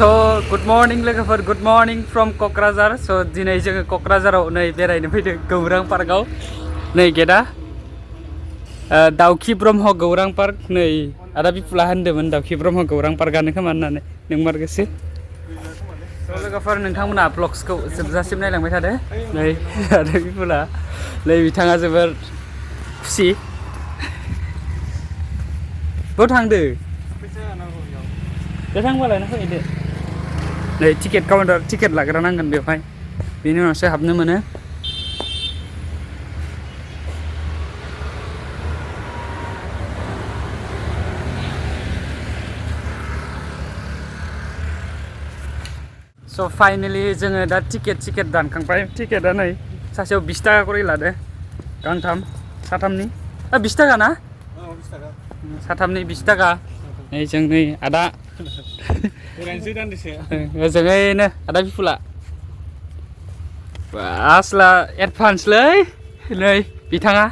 So good morning लोगोफोर good morning from Kokrajhar so दिनै जोङो क'क्राझाराव नै बेरायनो फैदों गौरां पार्कआव नै गेटआ दाउखि ब्रह्म गौरां पार्क नै आदा बिपुला होनदोंमोन दाउखि ब्रह्म गौरां पार्कआनो खोमा होननानै नोंमारगोसो लोगोफोर नोंथांमोना ब्लग्सखौ जोबजासिम नायलांबाय थादो नै आदा बिपुला नै बिथाङा जोबोर खुसि बो थांदो बे थांबालाय ना फैदो नै टिकेट काउन्टार टिकेट लाग्रा नांगोन बेवहाय बेनि उनावसो हाबनो मोनो स' फाइनेलि जोङो दा टिकेट दानखांबाय टिकेटआ नै सासेयाव 20 टाका करि लादो गांथाम साथामनि 20 टाका ना साथामनि 20 टाका नै जों नै आदा बेरायनोसै दान्दिसे ओजोङैनो आदा बिपुला आसला एडभान्सलै नै बिथाङा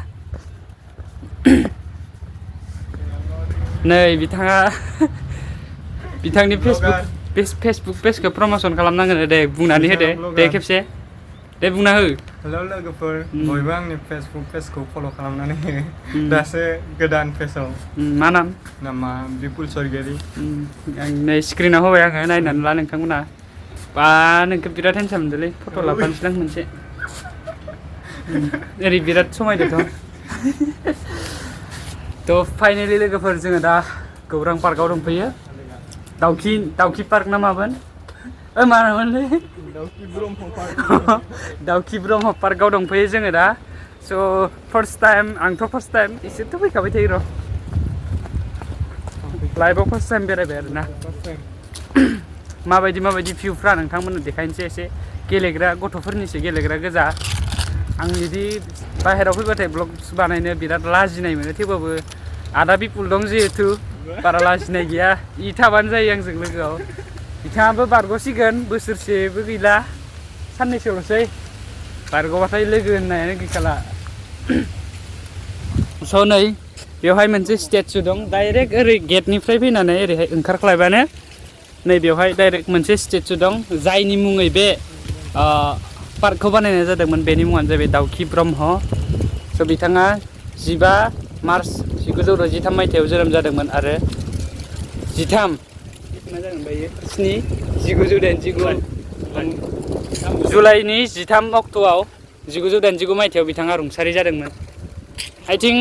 नै बिथाङा बिथांनि फेसबुक पेजखौ प्रम'सन खालामनांगोन दे बुंनानै होदो दे खेबसे दे बुंना हो हेलौ लोगोफोर बयबो आंनि फेसबुक पेजखौ फल' खालामनानै हो दासो गोदान पेजाव मा नाम नामा बिपुल सरगियारि आं नै स्क्रिनाव होबाय आङो नायनानै ला नोंथांमोना बा नोंखौ बिराद हेन्डसाम मोनदोंलै फट' लाफानोसै मोनसे ओरै बिराद समायदोंथ' थ' फाइनेलि लोगोफोर जोङो दा गौरां पार्कआव दंफैयो दाउखि पार्क ना मामोन मा नामोनलै दाउखि ब्रह्म पार्कआव दंफैयो जोङो दा स' फार्स्ट टाइम आंथ' फार्स्ट टाइम एसेथ' फैखाबाय थायो र' लाइफआव फार्स्ट टाइम बेरायबाय आरोना माबायदि भिउफ्रा नोंथांमोननो देखायनोसै एसे गेलेग्रा गथ'फोरनिसो गेलेग्रा गोजा आं बिदि बाहेरायाव फैबाथाय ब्लग्स बानायनो बिराद लाजिनाय मोनो थेवबाबो आदा बिपुल दं जिहेतु बारा लाजिनाय गैया इ थाबानो जायो आंजों लोगोआव बिथाङाबो बारग'सिगोन बोसोरसेबो गैला साननैसोल'सै बारग'बाथाय लोगो होननायानो गैखाला स' नै बेवहाय मोनसे स्टेचु दं डाइरेक्ट ओरै गेटनिफ्राय फैनानै ओरैहाय ओंखारख्लायबानो नै बेवहाय डाइरेक्ट मोनसे स्टेचु दं जायनि मुङै बे पार्कखौ बानायनाय जादोंमोन बेनि मुङानो जाबाय दाउखि ब्रह्म स' बिथाङा 15 मार्च 1963 मायथाइयाव जोनोम जादोंमोन आरो 1989 जुलाइनि 13 अक्ट'आव 1989 मायथाइयाव बिथाङा रुंसारि जादोंमोन आइ थिंक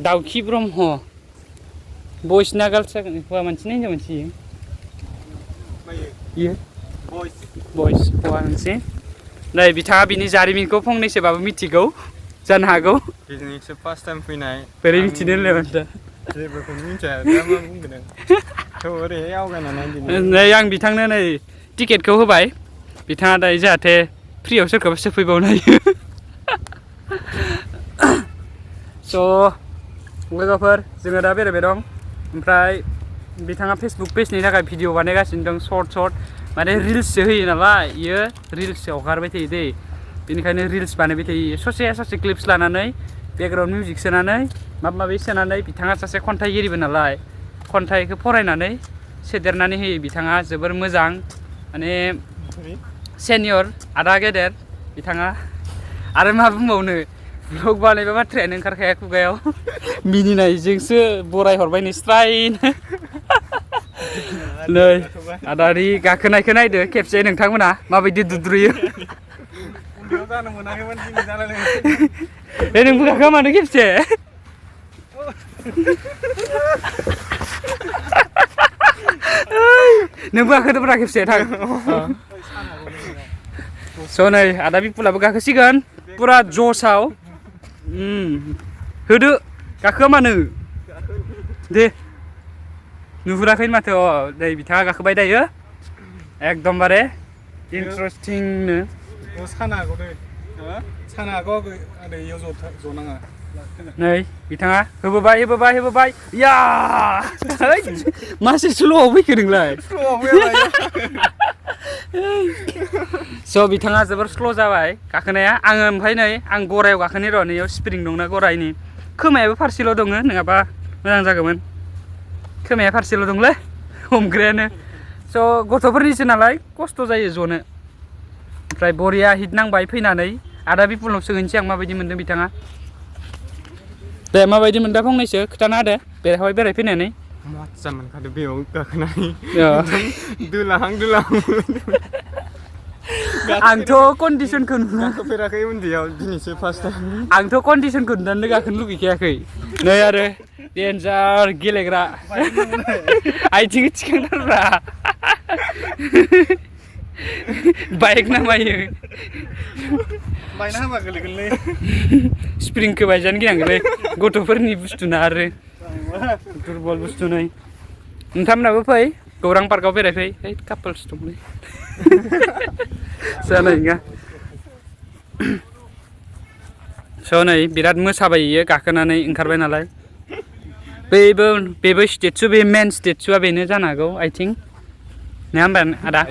दाउखि ब्रह्म बयस ना गार्लस जागोन हौवा मानसि ना हिनजाव मानसि इयो बयस हौवा मानसि नै बिथाङा बिनि जारिमिनखौ फंनैसोबाबो मिथिगौ जानो हागौ दिनैसो फार्स्ट टाइम फैनाय बोरै मिथिनो होनलाय मानसिया जेबोखौनो मिथिया दा मा बुंगोन थ' ओरैहाय आवगायनानै नै आं बिथांनो नै टिकेटखौ होबाय बिथाङा दायो जाहाथे फ्रियाव सोरखौबा सोफैबावनो हायो स' लोगोफोर जोङो दा बेरायबाय दं ओमफ्राय बिथाङा फेसबुक पेजनि थाखाय भिडिअ बानायगासिनो दं सर्ट माने रिल्ससो होयो नालाय इयो रिल्ससो हगारबाय थायो दै बेनिखायनो रिल्स बानायबाय थायो ससे क्लिप्स लानानै बेकग्राउन्ड मिउजिक सोनानै माबा माबि सोनानै बिथाङा सासे खन्थाइगिरिबो नालाय खन्थाइखौ फरायनानै सोदेरनानै होयो बिथाङा जोबोर मोजां माने सेनियर आदा गेदेर बिथाङा आरो मा बुंबावनो ब्लग बानायबा बाथ्रायानो ओंखारखाया खुगायाव मिनिनायजोंसो बराय हरबाय नै स्रायनो नै आदारि गाखोनायखौ नायदो खेबसे नोंथांमोना माबायदि दुद्रुयो नोंबो गाखोआ मानो खेबसे नोंबो गाखोदोब्रा खेबसे थां स' नै आदा बिपुलाबो गाखोसिगोन पुरा जसाव होदो गाखोआ मानो दे नुहुराखै माथो नै बिथाङा गाखोबाय दायो एकदमबारे इन्टारेस्टिंनो सानो हागौ दै सानो हागौ आरो इयाव जनाङा नै बिथाङा होबोबाय या मासे स्ल'आव फैखो नोंलाय स' बिथाङा जोबोर स्ल' जाबाय गाखोनाया आङो ओमफ्राय नै आं गरायाव गाखोनि र' नैयाव स्प्रिं दंना गरायनि खोमायाबो फारसेल' दङ नङाबा मोजां जागौमोन खोमाया फारसेल' दंलै हमग्रायानो स' गथ'फोरनिसो नालाय खस्थ' जायो ज'नो ओमफ्राय बरिया हिट नांबाय फैनानै आदा बिपुलनाव सोंहैनोसै आं माबायदि मोनदों बिथाङा दे माबायदि मोनदों फंनैसो खोथाना होदो बेरायहाय बेरायफैनानै मजा मोनखादो बेयाव गाखोनानै दुलाहां आंथ' कन्डिसनखौ नुना गाखोफेराखै उन्दैयाव दिनैसो फार्स्ट टाइम आंथ' कन्डिसनखौ नुनानै गाखोनो लुगैखायाखै नै आरो डेन्जार गेलेग्रा आथिंखौ थिखांथारब्रा बाइक नामायो बायना होबा गोलैगोनलै स्प्रिंखौ बायजानो गिनांगोनलै गथ'फोरनि बुस्थु ना आरो दुरबल बुस्थु नै नोंथांमोनाबो फै गौरां पार्कआव बेरायफै ओइ कापोल्स दंलै जानाय नङा स' नै बिराद मोसाबाय इयो गाखोनानै ओंखारबाय नालाय बेबो स्टेचु बे मेन स्टेचुआ बेनो जानो हागौ आइ थिंक नङा होमबा आदा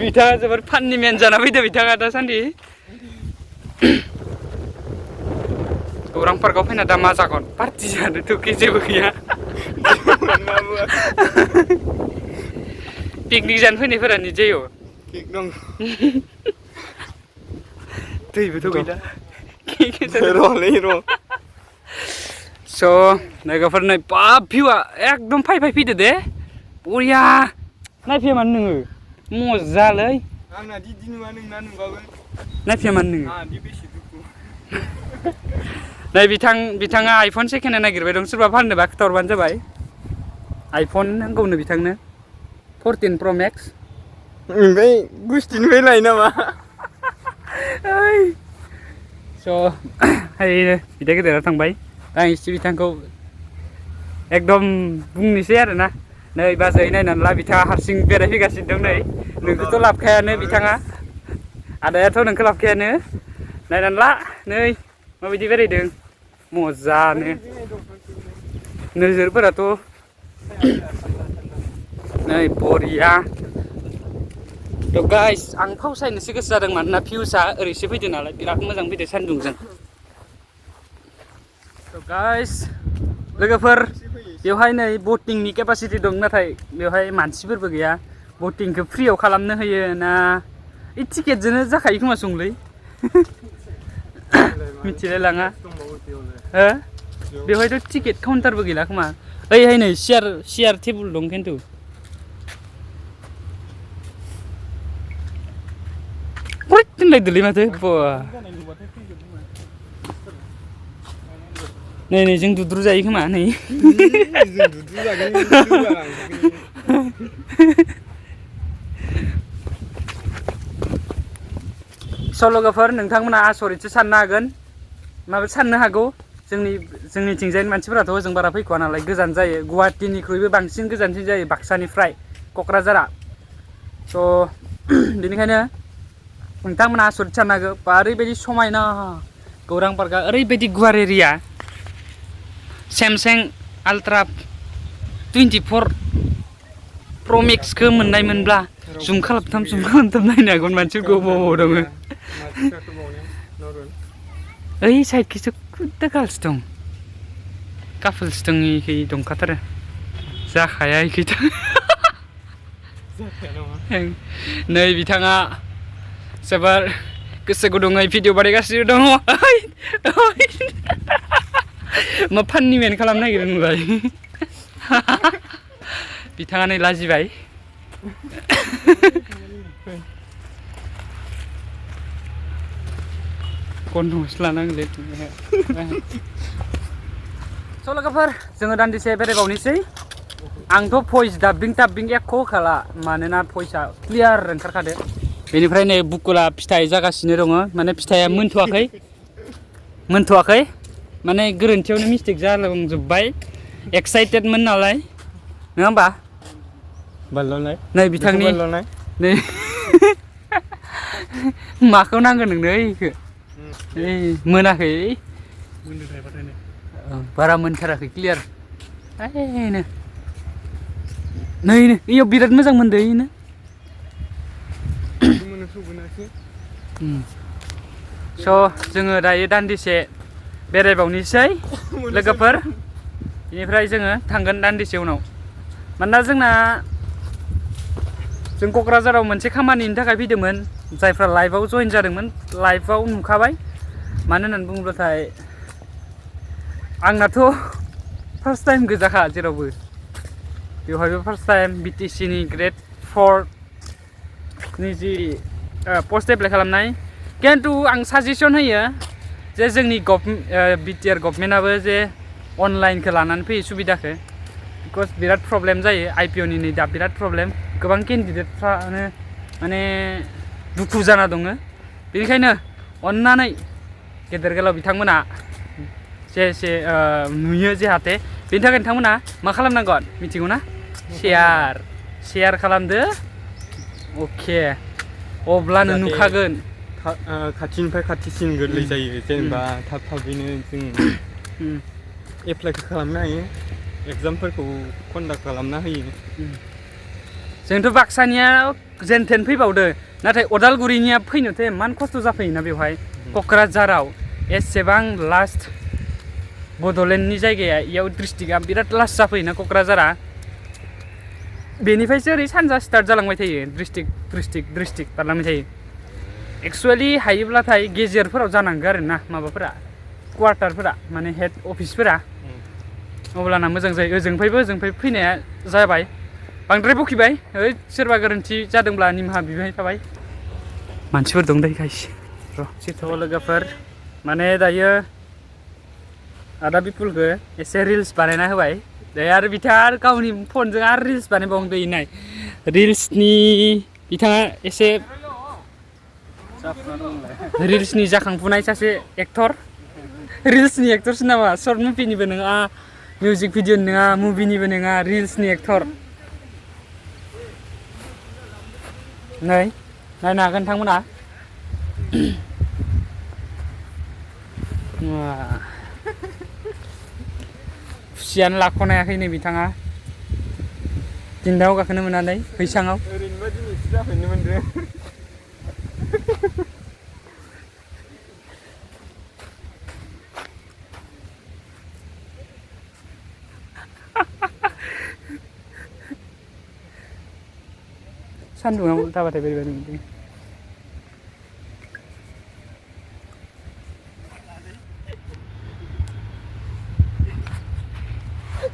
बिथाङा जोबोद फाननि मेन जाना फैदो बिथाङा दासान्दि गौरां पार्कआव फैना दा मा जागोन पार्टि जानोथ' जेबो गैया पिकनिक जानो फैनायफोरा निजायो केक दं दैबोथ' गैला र' स' लोगोफोर नै बाब भिउआ एकदम फाइ फैदो दे बरिया नायफैया मानो नोङो मजालै आंना दिदि नुवा नोंना नुबाबो नायफैया मानो नोङो आंहा बेसे दुखु नै बिथाङा आइफन सेकेन्ड हेन्ड नागिरबाय दं सोरबा फाननोबा खोन्थाहरबानो जाबाय आइफन नांगौनो बिथांनो 14 Pro Max ओमफ्राय गुस्थिनिफ्राय लायो नामा स' बिदा गेदेरा थांबाय आं एसे बिथांखौ एकदम बुंनोसै आरोना नै बाजै नायनानै ला बिथाङा हारसिं बेरायफैगासिनो दं नै नोंखौथ' लाबखायानो बिथाङा आदायाथ' नोंखौ लाबखायानो नायनानै ला नै माबायदि बेरायदों मजानो नोजोरफोराथ' नै बरिया थ' गाइस आं फावसायनोसो गोसो जादों मानोना भिउसआ ओरैसो फैदो नालाय बिराद मोजां फैदो सान्दुंजों थ' गाइस लोगोफोर बेवहाय नै बटिंनि केपासिटि दं नाथाय बेवहाय मानसिफोरबो गैया बटिंखौ फ्रियाव खालामनो होयो ना ओइ टिकेटजोंनो जाखायो खोमा संलै मिथिलाय लाङा हो बेवहायथ' टिकेट काउन्टारबो गैला खोमा ओइहाय नै सियार टेबुल दं खिन्थु दोनलायदोलै माथो नै जों दुद्रु जायो खोमा नै सल'गाफोर नोंथांमोना आसरितसो साननो हागोन माबा साननो हागौ जोंनिथिंजायनि मानसिफोराथ' ओजों बारा फैख'वा नालाय गोजान जायो गुवाहाटीनिख्रुइबो बांसिन गोजानसिन जायो बाक्सानिफ्राय क'क्राझारा स' बेनिखायनो नोंथांमोना आसरित साननो हागौ बा ओरैबायदि समायना गौरां पार्कआ ओरैबायदि गुवार एरिया सेमसां आल्ट्रा 24 Pro Maxखौ मोननाय मोनब्ला जुम खालामथाम नायनो हागौमोन मानसिफोरखौ बबाव दङ ओइ साइडखिसो खुददा गार्लस दं कापोल्स दं इखै दंखाथारो जाखाया इखै नै बिथाङा जोबोर गोसो गुदुङै भिडिअ बानायगासिनो दङ मा फाननि मेन खालामनो नागिरदों नोंलाय बिथाङा नै लाजिबाय गन्थंसो लानांगोनलै स' लोगोफोर जोङो दान्दिसे बेरायबावनोसै आंथ' भइस डाब्बिं एख' होखाला मानोना भइसआ क्लियार ओंखारखादो बेनिफ्राय नै बुकुला फिथाइ जागासिनो दङ माने फिथाइया मोनथ'वाखै माने गोरोन्थियावनो मिस्टेक जालांजोब्बाय एक्साइटेडमोन नालाय नङा होमबा नै बिथांनि नै माखौ नांगौ नोंनो इखो मोनाखै बारा मोनथाराखै क्लियार ओइनो नै इयाव बिराद मोजां मोनदो इनो स' जोङो दायो दान्दिसे बेरायबावनोसै लोगोफोर बेनिफ्राय जोङो थांगोन दान्दिसे उनाव मानोना जों क'क्राझाराव मोनसे खामानिनि थाखाय फैदोंमोन जायफ्रा लाइभआव जइन जादोंमोन लाइभआव नुखाबाय मानो होननानै बुङोब्लाथाय आंनाथ' फार्स्ट टाइम गोजाखा जेरावबो बेवहायबो फार्स्ट टाइम BTC नि ग्रेड 4 नि जि पस्ट एप्लाइ खालामनाय खिन्थु आं साजेसन होयो जे जोंनि BTR गभर्नमेन्टआबो जे अनलाइनखौ लानानै फैयो सुबिदाखौ बिकज बिराद प्रब्लेम जायो IPO नि नै दा बिराद प्रब्लेम गोबां केन्डिडेटफ्रानो माने दुखु जाना दङ बेनिखायनो अन्नानै गेदेर गोलाव बिथांमोना जे नुयो जाहाथे बेनि थाखाय नोंथांमोना मा खालामनांगोन मिथिगौ ना शेयार खालामदो अके अब्लानो नुखागोन खाथिनिफ्राय खाथिसिन गोरलै जायो जेनेबा थाबैनो जों एप्लाइखौ खालामनो हायो एग्जामफोरखौ कन्डाक्ट खालामना होयो जोंथ' बाक्सानिया जेन थेन फैबावदो नाथाय अदालगुरिनिया फैनोथ' इमान खस्थ' जाफैयोना बेवहाय क'क्राझाराव एसेबां लास्ट बड'लेण्डनि जायगाया इयाव डिस्ट्रिक्टआ बिराद लास्ट जाफैयोना क'क्राझारा बेनिफ्रायसो ओरै सानजा स्टार्ट जालांबाय थायो डिस्ट्रिक्ट बारलांबाय थायो एक्सुवेलि हायोब्लाथाय गेजेरफोराव जानांगौ आरो ना माबाफोरा क्वार्टारफोरा माने हेड अफिसफोरा अब्लाना मोजां जायो ओजोंनिफ्राय फैनाया जाबाय बांद्राय बखिबाय सोरबा गोरोन्थि जादोंब्ला निमाहा बिबाय थाबाय मानसिफोर दं दै गाइस र' सिथ' लोगोफोर माने दायो आदा बिपुलखौ एसे रिल्स बानायना होबाय दे आरो बिथाङा गावनि फनजों आरो रिल्स बानायबावदो नाय रिल्सनि बिथाङा एसे रिल्सनि जाखांफुनाय सासे एक्टर रिल्सनि एक्टरसो नामा सर्ट मुभिनिबो नङा मिउजिक भिडिअ'नि नङा मुभिनिबो नङा रिल्सनि एक्टर नै नायनो हागोन नोंथांमोना खुसियानो लाख'नो हायाखै नै बिथाङा दिन्दाङाव गाखोनो मोनालै बैसाङाव ओरैनोबा दिनैसो जाफैनो मोनदों सान्दुङाव उल्थाबाथाय बोरैबा नुदों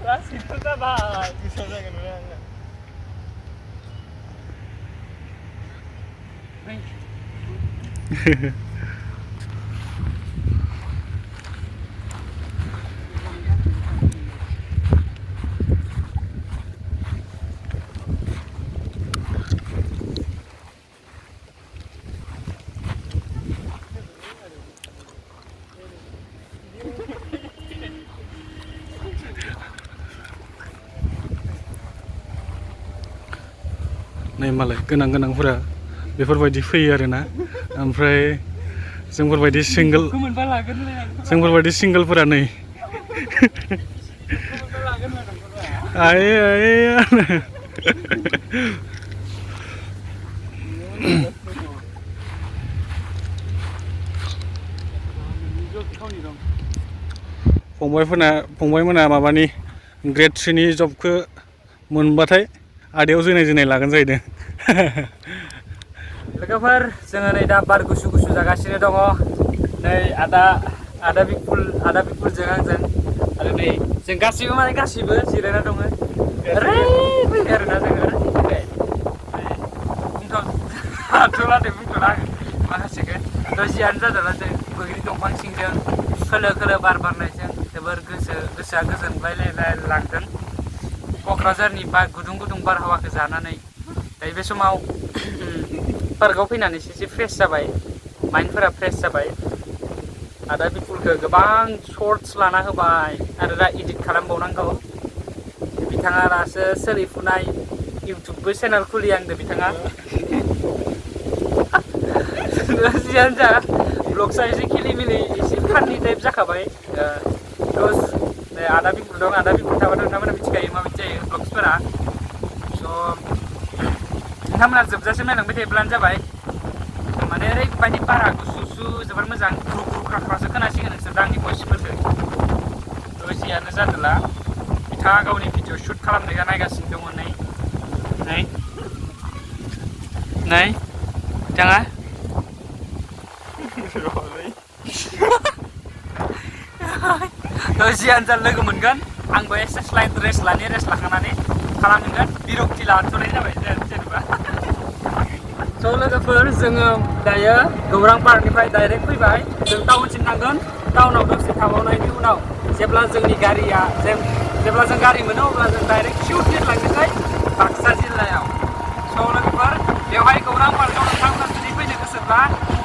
गासिबो जाबाय गोसोआव जागोन आंना नै मालाय गोनांफोरा बेफोरबायदि फैयो आरोना ओमफ्राय जोंफोरबायदि सिंगोलफोरा नै फंबायमोना माबानि ग्रेड 3 नि जबखौ मोनबाथाय आदायाव जोनाय लागोन जाहैदों लोगोफोर जोङो नै दा बार गुसु जागासिनो दङ नै आदा बिपुलजों आंजों आरो नै जों गासिबो जिरायना दङ ओरैबायदि आरोना जोङो बुंथ'ला आङो माखासेखौ जियानो जादोंला जों बैग्रि दंफां सिंजों खोलो बार बारनायजों जोबोर गोसोआ गोजोनलाय लांदों क'क्राझारनि गुदुं बारहावाखौ जानानै दायो बे समाव पार्कआव फैनानै एसे फ्रेस जाबाय माइन्डफोरा फ्रेस जाबाय आदा बिपुलखौ गोबां शर्ट्स लाना होबाय आरो दा इडिट खालामबावनांगौ बिथाङा दासो सोलिफुनाय इउटुबबो चेनेल खुलिहांदो बिथाङा जियानो जा ब्लग्सआ एसे खिलिमिलि एसे फाननि टाइप जाखाबाय आदा बिपुल दं आदा बिपुल थाबाथ' नोंथांमोना मिथिखायो माबायदि जायो ब्लग्सफोरा स' नोंथांमोना जोबजासिम नायलांबाय थायोब्लानो जाबाय माने ओरैबायदि बारा गुसु जोबोर मोजां ग्रु ग्रु ख्राख्रासो खोनासिगोन नोंसोर दा आंनि भइसफोरखौ थ' जियानो जादोला बिथाङा गावनि भिडिअ शुट खालामनायखौ नायगासिनो दङ नै बिथाङा जियानो जा लोगो मोनगोन आंबो एसे स्लाइड रेस्ट लाखानानै खालामगोन बिरक्ति लाथ'नाय जाबाय जेनेबा स' लोगोफोर जोङो दायो गौरां पार्कनिफ्राय डाइरेक्ट फैबाय जों टाउनसिम थांगोन टाउनाव दसे थाबावनायनि उनाव जेब्ला जोंनि गारिया जेब्ला जों गारि मोनो अब्ला जों डाइरेक्ट शिउट लांनोसै बाक्सा जिल्लायाव स' लोगोफोर बेवहाय गौरां पार्कआव नोंथांमोना जुदि फैनो गोसोब्ला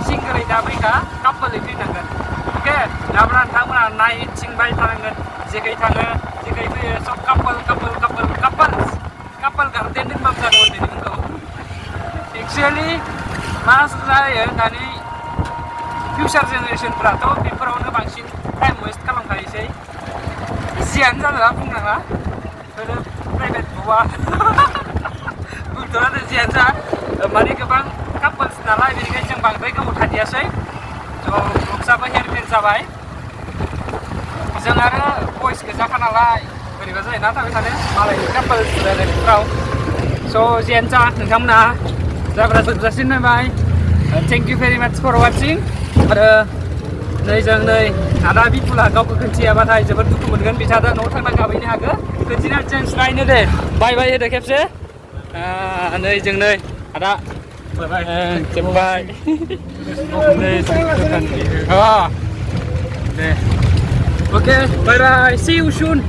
सिंगोलै दाबैखा कापोलै फैनांगोन अके नङाब्ला नोंथांमोना नायथिंबाय थानांगोन जेखै थाङो जेखै फैयो सब कापोल गार्डेन होनबाबो जागौ उन्दैनिखौ एक्सुवेलि मा जायो दानि फिउचार जेनेरेसनफ्राथ' बेफोरावनो बांसिन टाइम वेस्ट खालामखायोसै जियानो जादों बुंनाङा प्राइभेट बुवा बुंथ'ला जियानो जा माने गोबां कापोल्स नालाय बेनिखायनो जों बांद्राय गोबाव थादियासै स' ब्लग्सआबो हेरफेर जाबाय जों आरो बयस गोजाखा नालाय बोरैबा जायोना थाबाय थानो मालायनि कापोल्स रायलायनायफ्राव स' जियानो जा नोंथांमोना जायफ्रा जोबजासिम नायबाय थेंक इउ भेरि माच फर वाचिं आरो जों आदा बिपुला गावखौ खोन्थियाबाथाय जोबोद दुखु मोनगोन बिथाङा दा न'आव थांना गाबैनो हागो खोन्थिना चेन्ज नायनो दे बाय होदो खेबसे जों आदा जोब्बाय दे अके बाय सी इउ सुन